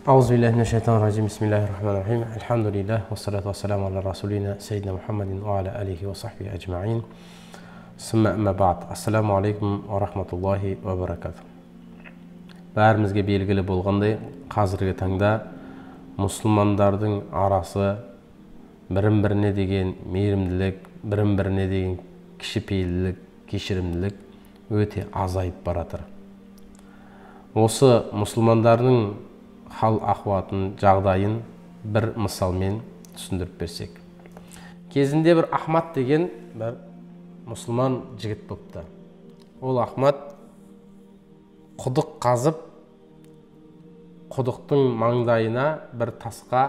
Аузубиллахи минашшайтанир-раджим. Бисмиллахир-рахманир-рахим. Альхамдулиллах, вассалату вассаламу аля расулина сайидина Мухаммадин ва аля алихи ва сахбихи аджмаин. Сумма амма ба'д. Ассаламу алейкум ва рахматуллахи ва баракатух. Бәрімізге белгілі болғандай, қазіргі таңда мұсылмандардың арасы бірін-біріне деген мейірімділік, бірін-біріне деген кішіпейілділік, кешірімділік өте азайып баратыр. Осы мұсылмандардың хал ахуатын, жағдайын бір мысалмен түсіндіріп берсек. Кезінде бір Ахмат деген бір мұсылман жігіт болыпты. Ол Ахмат құдық қазып, құдықтың маңдайына бір тасқа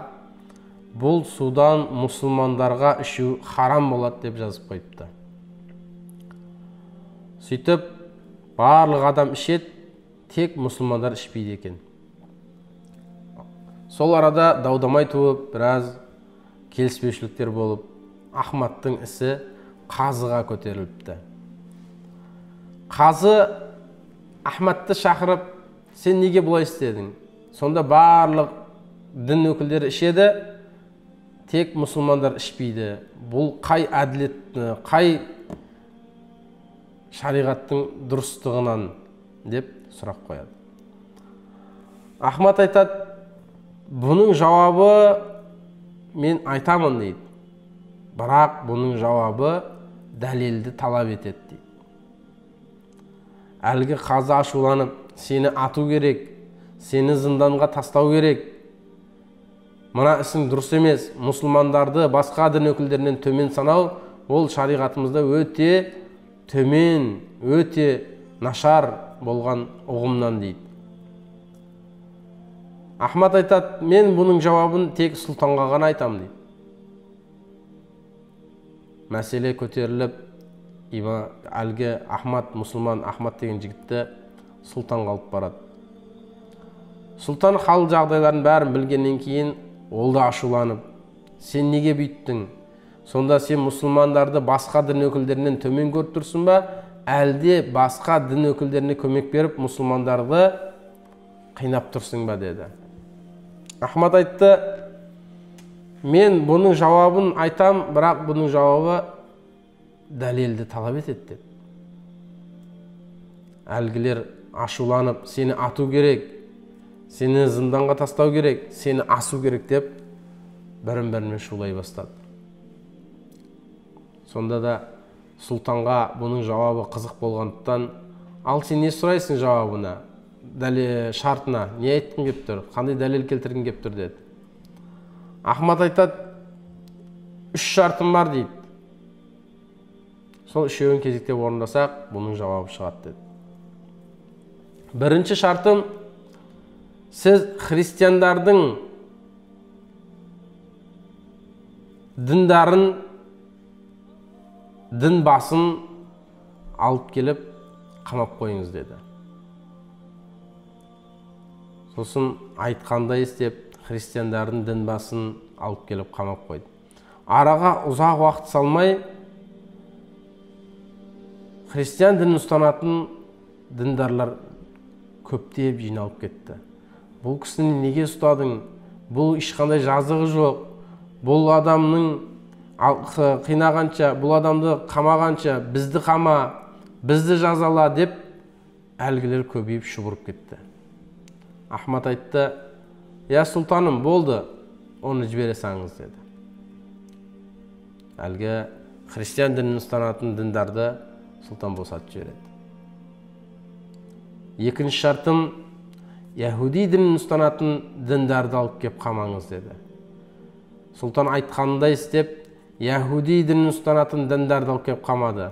бұл судан мұсылмандарға ішу харам болады деп жазып қойыпты. Сөйтіп барлық адам ішеді, тек мұсылмандар ішпейді екен. Сол арада даудамай туып, біраз келіспеушіліктер болып, Ахматтың ісі қазыға көтеріліпті. Қазы Ахматты шақырып, сен неге бұлай істедің? Сонда барлық дін өкілдері ішеді, тек мұсылмандар ішпейді. Бұл қай әділет, қай шариғаттың дұрыстығынан деп сұрақ қояды. Ахмат айтады, бұның жауабы мен айтамын дейді. Бірақ бұның жауабы дәлелді талап етеді дейді. Әлгі қазы ашуланып, сені ату керек, сені зынданға тастау керек. Мына ісің дұрыс емес, мұсылмандарды басқа дін өкілдерінен төмен санау, ол шариғатымызда өте төмен, өте нашар болған ұғымнан дейді. Ахмат айтады, мен бұның жауабын тек сұлтанға ғана айтамын дейді. Мәселе көтеріліп, әлгі Ахмат, мұсылман Ахмат деген жігітті сұлтанға алып барады. Сұлтан хал жағдайларын бәрін білгеннен кейін ол да ашуланып, сен неге бүйттің? Сонда сен мұсылмандарды басқа дін өкілдерінен төмен көріп тұрсың ба? Әлде басқа дін өкілдеріне көмек беріп, мұсылмандарды қинап тұрсың ба деді. Ахмат айтты, мен бұның жауабын айтам, бірақ бұның жауабы дәлелді талап етеді деді. Әлгілер ашуланып, сені ату керек, сені зынданға тастау керек, сені асу керек деп бірін-бірімен шулай бастады. Сонда да сұлтанға бұның жауабы қызық болғандықтан, ал сен не сұрайсың жауабына, шартына, не айтқың кеп тұр, қандай дәлел келтіргің кеп тұр деді. Ахмат айтады, үш шартым бар дейді. Сол үшеуін кезектеп орындасақ, бұның жауабы шығады деді. Бірінші шартым, сіз христиандардың діндарын, дін басын алып келіп қамап қойыңыз деді. Сосын айтқандай істеп, христиандардың дін басын алып келіп қамап қойды. Араға ұзақ уақыт салмай, христиан дінін ұстанатын діндарлар көптеп жиналып кетті. Бұл кісіні неге ұстадың? Бұл ешқандай жазығы жоқ. Бұл адамның қинағанша, бұл адамды қамағанша, бізді қама, бізді жазала деп әлгілер көбейіп шұбырып кетті. Ахмат айтты, я сұлтаным, болды, оны жібере салыңыз деді. Әлгі христиан дінін ұстанатын діндарды сұлтан босатып жібереді. Екінші шартым, яһуди дінін ұстанатын діндарды алып кеп қамаңыз деді. Сұлтан айтқандай істеп, яһуди дінін ұстанатын діндарды алып кеп қамады.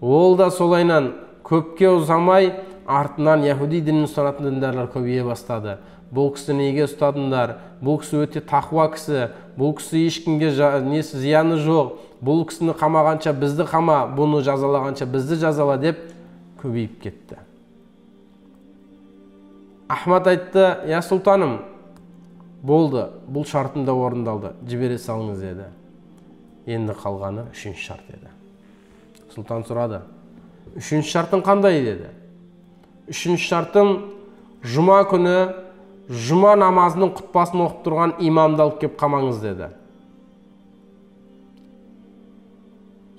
Ол да солайынан көпке ұзамай, артынан яһуди дінін ұстанатын діндарлар көбейе бастады. Бұл кісіні неге ұстадыңдар? Бұл кісі өте тақуа кісі, бұл кісі ешкімге несі зияны жоқ, бұл кісіні қамағанша бізді қама, бұны жазалағанша бізді жазала деп көбейіп кетті. Ахмат айтты, я сұлтаным, болды, бұл шартым да орындалды, жібере салыңыз деді. Енді қалғаны үшінші шарт еді. Сұлтан сұрады, үшінші шартың қандай деді. Үшінші шартым, жұма күні жұма намазының құтпасын оқып тұрған имамды алып кеп қамаңыз деді.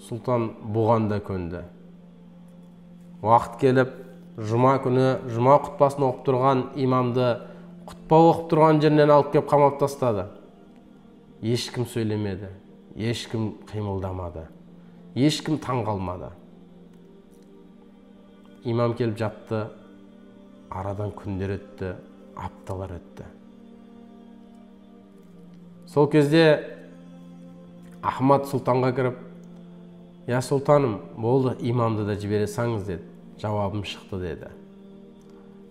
Сұлтан бұған да көнді. Уақыт келіп, жұма күні жұма құтпасын оқып тұрған имамды құтпа оқып тұрған жерінен алып кеп қамап тастады. Ешкім сөйлемеді, ешкім қимылдамады, ешкім таң қалмады. Имам келіп жатты, арадан күндер өтті, апталар өтті. Сол кезде Ахмад сұлтанға кіріп, «Я сұлтаным, болды, имамды да жібере саңыз» деді. Жауабым шықты деді.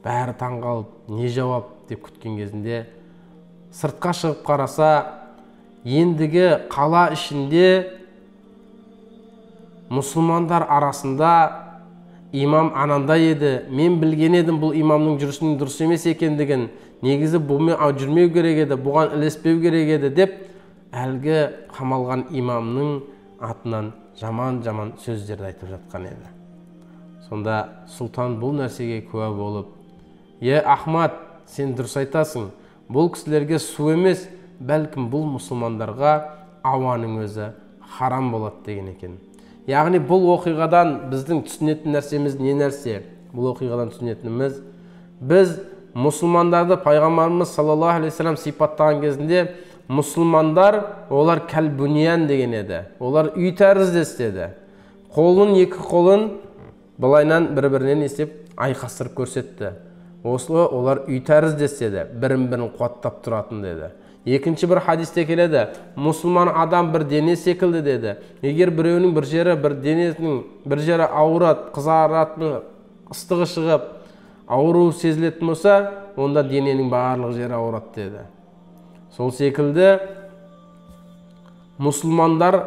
Бәрі таң қалып, не жауап деп күткен кезінде сыртқа шығып қараса, ендігі қала ішінде мұсылмандар арасында имам анандай еді, мен білген едім бұл имамның жүрісінің дұрыс емес екендігін, негізі бұмен жүрмеу керек еді, бұған ілеспеу керек еді деп әлгі қамалған имамның атынан жаман-жаман сөздерді айтып жатқан еді. Сонда сұлтан бұл нәрсеге куә болып, «Е, Ахмад, сен дұрыс айтасың, бұл кісілерге су емес, бәлкім бұл мұсылмандарға ауаның өзі харам болады» деген екен. Яғни бұл оқиғадан біздің түсінетін нәрсеміз не нәрсе? Бұл оқиғадан түсінетініміз, біз мұсылмандарды пайғамбарымыз саллаллаху алейхи вассалам сипаттаған кезінде мұсылмандар олар кәл-бүниян деген еді. Олар үй тәріздес деді. Қолын, екі қолын былайынан бір-бірінен есеп айқастырып көрсетті. Осылай олар үй тәріздес деді, бірін-бірін қуаттап тұратын деді. Екінші бір хадисте келеді, мұсылман адам бір дене секілді деді. Егер біреуінің бір жері, бір денесінің бір жері ауырады, қызарады, ыстығы шығып, ауру сезілетін болса, онда дененің барлық жері ауырады деді. Сол секілді мұсылмандар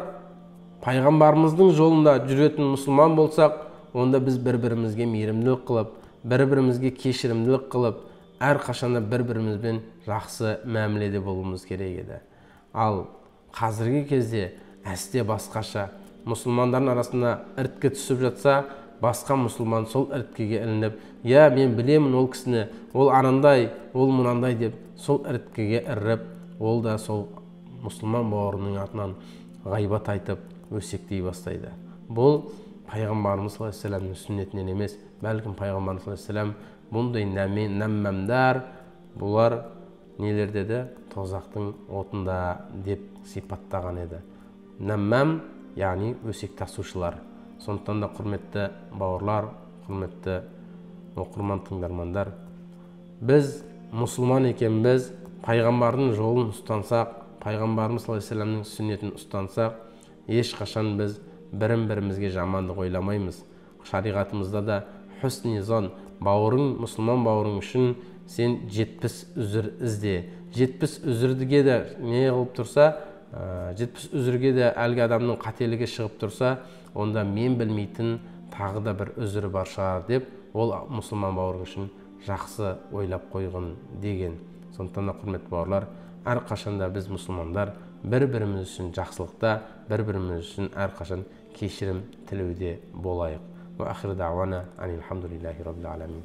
пайғамбарымыздың жолында жүретін мұсылман болсақ, онда біз бір-бірімізге мейірімділік қылып, бір-бірімізге кешірімділік қылып, әрқашанда бір-бірімізбен жақсы мәміледе болуымыз керек еді. Ал қазіргі кезде әсте басқаша, мұсылмандардың арасына іріткі түсіп жатса, басқа мұсылман сол іріткіге ілініп, «Я, мен білемін ол кісіні, ол анандай, ол мынандай» деп, сол іріткіге іріп, ол да сол мұсылман бауырының атынан ғайбат айтып, өсектей бастайды. Бұл пайғамбарымыз саллаллаху алейхи вассаламның сүннетінен емес, бәлкім пайғамбарымыз саллаллаху алейхи вассалам бұндай нәммәмдар, бұлар нелер деді? Тозақтың отында деп сипаттаған еді. Нәммәм, яғни өсек тасушылар. Сондықтан да құрметті бауырлар, құрметті оқырман тыңдармандар, біз мұсылман екенбіз, пайғамбардың жолын ұстансақ, пайғамбарымыз саллаллаху алейхи вассаламның сүннетін ұстансақ, ешқашан біз бірін-бірімізге жамандық ойламаймыз. Шариғатымызда да хүсни зан, бауырың, мұсылман бауырың үшін сен 70 үзір ізде. 70 үзірге де не қылып тұрса, 70 үзірге де әлгі адамның қателігі шығып тұрса, онда мен білмейтін тағы да бір үзірі бар шығар деп, ол мұсылман бауырың үшін жақсы ойлап қойғын деген. Сондықтан да құрметті бауырлар, әрқашанда біз мұсылмандар бір-біріміз үшін жақсылықта, бір-біріміз үшін әрқашан кешірім тілеуде болайық. Уа ахиру дауана анилхамдулиллахи раббил аламин.